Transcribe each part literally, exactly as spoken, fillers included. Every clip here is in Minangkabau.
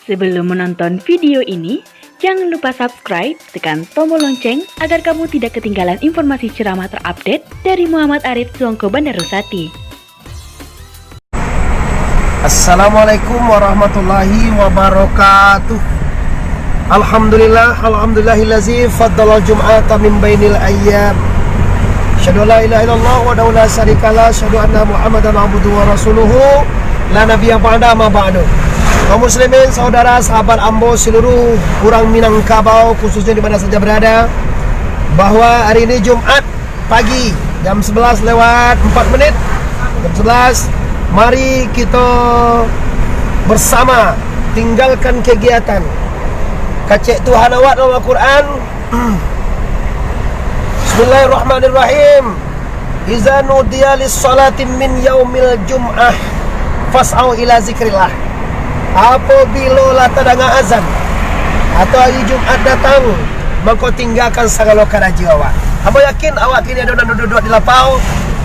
Sebelum menonton video ini, jangan lupa subscribe, tekan tombol lonceng agar kamu tidak ketinggalan informasi ceramah terupdate dari Muhammad Arif Tuanku Bandarusati. Assalamualaikum warahmatullahi wabarakatuh. Alhamdulillah, alhamdulillahillazi faddalal jum'ata min bainil ayyam. Asyhadu an la ilaha illallah wahdahu la syarikalah, asyhadu anna Muhammadan abduhu wa rasuluhu, la nabiyya ba'da, amma ba'du. Kaum muslimin, saudara, sahabat ambo seluruh urang Minangkabau, khususnya di mana saja berada, bahwa hari ini Jumat pagi, jam sebelas lewat empat menit, jam sebelas, mari kita bersama tinggalkan kegiatan. Kecek Tuhan awak dalam Al-Quran, Bismillahirrahmanirrahim. Iza nudiya lis-salati min yaumil jum'ah fas'au ila zikrillah. Apabila lah tadanga azan atau hari Jumat datang, mangko tinggakan sagalo karajo awak. Ambo yakin awak kini ado nan duduak-duduak di lapau,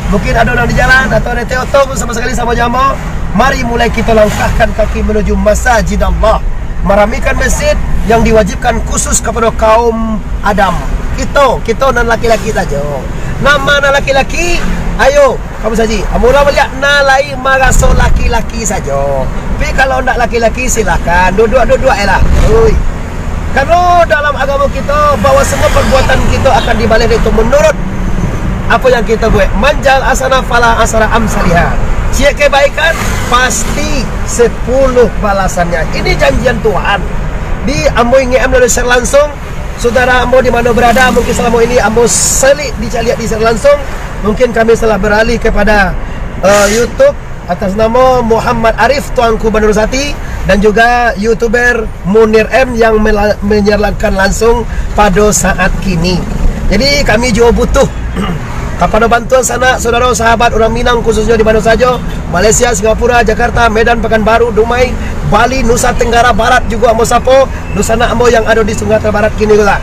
mungkin ado nan di jalan, atau ado teh oto pun sama sakali samo jo ambo. Mari mulai kito langkahkan kaki manuju Masajid Allah, maramikan masjid yang diwajibkan khusus kapado kaum Adam. Kito, kito nan laki-laki sajo. Nan ma nan laki-laki, ayo, kamu saji. Ambo lah maliek nan lai maraso laki-laki sajo. Tapi kalau ndak laki-laki, silahkan duduak-duduak je lah. Ui. Karano dalam agamo kito, bahwa semua perbuatan kito akan dibaleh itu menurut apa yang kito buek. Man ja'al hasanah fala asyara amsaliha. Ciek kebaikan, pasti sepuluh balasannya. Ini janjian Tuhan. Di ambo ingek ambo dari share langsung. Saudara ambo di mano berada, mungkin selama ini ambo selik dicaliak di share langsung. Mungkin kami telah beralih kepada, eh, YouTube atas nama Muhammad Arif Tuanku Bandarusati dan juga YouTuber Munir M yang mela-, menyiarkan langsung pada saat kini. Jadi, kami juga butuh kapado bantuan sanak, saudara, sahabat urang Minang, khususnya di mano sajo, Malaysia, Singapura, Jakarta, Medan, Pekanbaru, Dumai, Bali, Nusa Tenggara Barat juga ambo sapo, dunsanak ambo yang ado di Sumatera Barat kini tu lah.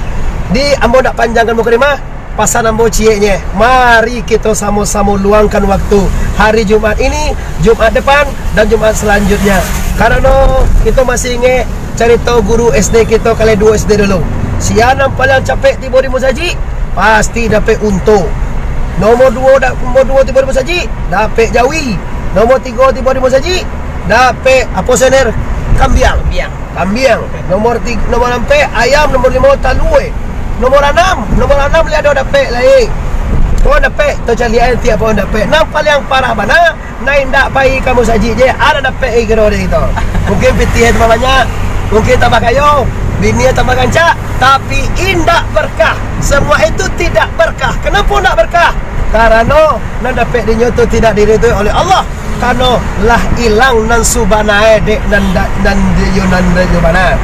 Di ambo ndak panjangkan mukadimah, pasan ambo cieknyo, mari kito samo-samo luangkan waktu hari Jumat ini, Jumat depan, dan Jumat selanjutnya. Karano kito masih ingek carito guru S D kito kalai duo S D dulu. Sia nan paliang capek tibo di musajik, pasti dapek unto. Nomor duo da-, nomor duo tibo di musajik, dapek jawi. Nomor tigo tibo di musajik, dapek apo, Sener? Kambiang. Kambiang. Kambiang. Nomor tiga, nomor ampek ayam, nomor limo talua. Nomor anam, nomor anam lai ado dapek lai. Pokok dapek, tacaliak tiap pokok dapek. Nan paliang parah bana, nan indak pai ka musajik je, ado dapek gai kiro dek kito. Mungkin pitih tambah banyak, mungkin tambah kayo, bini tambah rancak, tapi indak berkah. Semua itu tidak berkah. Kenapa indak berkah? Karano nan dapek dinyo tu tidak diridoi oleh Allah. Karano lah ilang nan sabana dek nan da-, nan di-, yo nan di-, yo bana.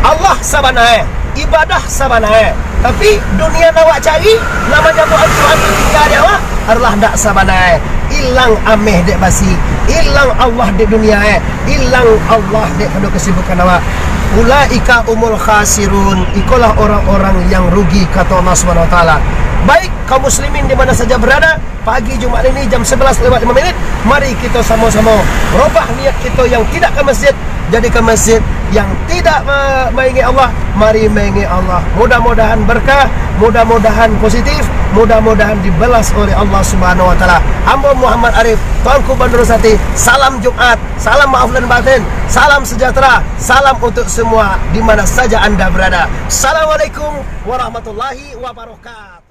Allah sabana, ibadah sabana. Tapi dunia nan awak cari, nan manyabuik Al-Quran tu tingga di awak, adalah ndak sabana. Ilang ameh dek basi, ilang Allah dek dunia, ilang Allah dek pado kesibukan awak. Ulaika umul khasirun, ikolah orang-orang yang rugi, kato Allah Subhanahu Wa Taala. Baik, kaum muslimin di mana saja berada, pagi Jumat ini jam sebelas lewat lima menit, mari kito samo-samo robah niat kito yang tidak ka masjid, jadi ka masjid yang tidak ma-, maingek Allah, mari maingek Allah. Mudah-mudahan berkah, mudah-mudahan positif, mudah-mudahan dibalas oleh Allah Subhanahu Wa Taala. Ambo Muhammad Arif, Tuanku Bandarusati, salam Jumat, salam maaf lahir batin, salam sejahtera, salam untuk semua di mana saja anda berada. Assalamualaikum warahmatullahi wabarakatuh.